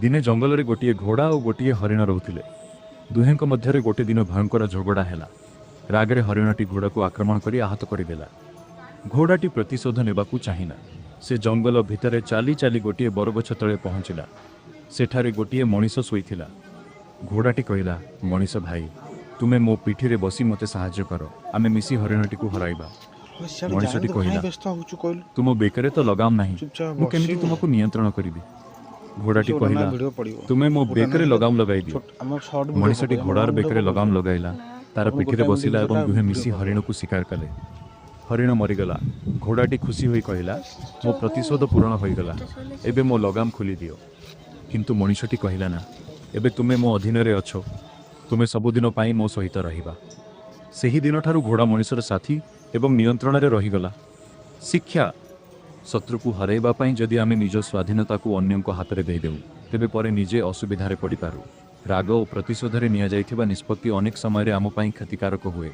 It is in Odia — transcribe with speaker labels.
Speaker 1: ଦିନେ ଜଙ୍ଗଲରେ ଗୋଟିଏ ଘୋଡ଼ା ଓ ଗୋଟିଏ ହରିଣ ରହୁଥିଲେ। ଦୁହେଁଙ୍କ ମଧ୍ୟରେ ଗୋଟେ ଦିନ ଭୟଙ୍କର ଝଗଡ଼ା ହେଲା। ରାଗରେ ହରିଣଟି ଘୋଡ଼ାକୁ ଆକ୍ରମଣ କରି ଆହତ କରିଦେଲା। ଘୋଡ଼ାଟି ପ୍ରତିଶୋଧ ନେବାକୁ ଚାହିଁଲା। ସେ ଜଙ୍ଗଲ ଭିତରେ ଚାଲି ଚାଲି ଗୋଟିଏ ବରଗଛ ତଳେ ପହଞ୍ଚିଲା। ସେଠାରେ ଗୋଟିଏ ମଣିଷ ଶୋଇଥିଲା। ଘୋଡ଼ାଟି କହିଲା, ମଣିଷ ଭାଇ, ତୁମେ ମୋ ପିଠିରେ ବସି ମୋତେ ସାହାଯ୍ୟ କର। ଆମେ ମିଶି ହରିଣଟିକୁ ହରାଇବା।
Speaker 2: ସିଆଡ଼େ
Speaker 1: ମଣିଷଟି
Speaker 2: ଯାଆନ୍ତୁ, କାଇଁ
Speaker 1: କହିଲା,
Speaker 2: ବ୍ୟସ୍ତ ହଉଛୁ କହିଲୁ?
Speaker 1: ତୁମ ବେକରେ ତ ଲଗାମ ନାହିଁ,
Speaker 2: ଚୁପଚାପ
Speaker 1: ମୁଁ କେମିତି
Speaker 2: ବସିବୁ।
Speaker 1: ତୁମକୁ ନିୟନ୍ତ୍ରଣ କରିବି? ଘୋଡ଼ାଟି
Speaker 2: ଗୋଟେ ନା
Speaker 1: କହିଲା,
Speaker 2: ଭିଡ଼ିଓ ପଡ଼ିବ।
Speaker 1: ତୁମେ ମୋ
Speaker 2: ଗୋଟେ
Speaker 1: ବେକରେ
Speaker 2: ନା
Speaker 1: ଲଗାମ ଲଗାଇ ଦିଅ।
Speaker 2: ଛୋଟ ଆମ ସର୍ଟ ଭିଡ଼ିଓ
Speaker 1: ମଣିଷଟି
Speaker 2: ପକେଇବା,
Speaker 1: ଘୋଡ଼ାର
Speaker 2: ଲଙ୍ଗ
Speaker 1: ବେକରେ
Speaker 2: ଭିଡ଼ିଓ
Speaker 1: ଲଗାମ ଲଗାଇଲା, ତାର
Speaker 2: ଆପଣ
Speaker 1: ପିଠିରେ
Speaker 2: ଗୋଟେ
Speaker 1: ବସିଲା
Speaker 2: ମିନିଟ୍
Speaker 1: ଏବଂ
Speaker 2: ଭିତରେ
Speaker 1: ଦୁହେଁ
Speaker 2: ଭିଡ଼ିଓ
Speaker 1: ମିଶି
Speaker 2: ପକେଇବା।
Speaker 1: ହରିଣକୁ ଶିକାର କଲେ। ହରିଣ ମରିଗଲା। ଘୋଡ଼ାଟି ଖୁସି ହୋଇ କହିଲା, ମୋ ପ୍ରତିଶୋଧ ପୂରଣ ହୋଇଗଲା, ଏବେ ମୋ ଲଗାମ ଖୋଲି ଦିଅ। କିନ୍ତୁ ମଣିଷଟି କହିଲା, ନା, ଏବେ ତୁମେ ମୋ ଅଧୀନରେ ଅଛ। ତୁମେ ସବୁଦିନ ପାଇଁ ମୋ ସହିତ ରହିବା। ସେହି ଦିନଠାରୁ ଘୋଡ଼ା ମଣିଷର ସାଥୀ ଏବଂ ନିୟନ୍ତ୍ରଣରେ ରହିଗଲା। ଶିକ୍ଷା: ଶତ୍ରୁକୁ ହରାଇବା ପାଇଁ ଯଦି ଆମେ ନିଜ ସ୍ୱାଧୀନତାକୁ ଅନ୍ୟଙ୍କ ହାତରେ ଦେଇଦେଉ, ତେବେ ପରେ ନିଜେ ଅସୁବିଧାରେ ପଡ଼ିପାରୁ। ରାଗ ଓ ପ୍ରତିଶୋଧରେ ନିଆଯାଇଥିବା ନିଷ୍ପତ୍ତି ଅନେକ ସମୟରେ ଆମ ପାଇଁ କ୍ଷତିକାରକ ହୁଏ।